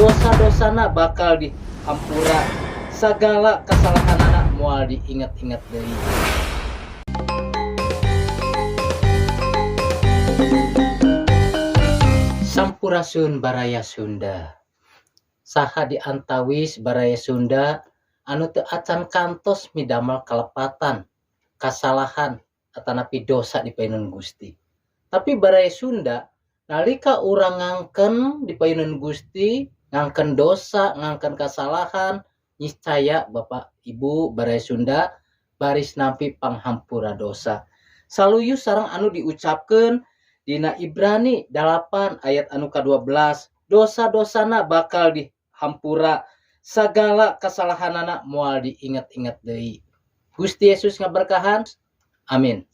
Dosa-dosana bakal dihampura, sagala kasalahanana moal diinget-inget deui. Sampurasun, Baraya Sunda. Saha di antawis Baraya Sunda anu teu acan kantos midamel kalepatan, kasalahan, atanapi dosa di payuneun Gusti? Tapi, Baraya Sunda, nalika urang ngangken di payuneun Gusti, ngangken dosa, ngangken kasalahan, niscaya Bapak Ibu Baraya Sunda baris nampi panghampura dosa. Saluyu sareng anu diucapkeun dina Ibrani 8 ayat anu ka-12, dosa-dosana bakal dihampura, sagala kasalahanana moal diinget-inget deui. Gusti Yesus ngaberkahan. Amin.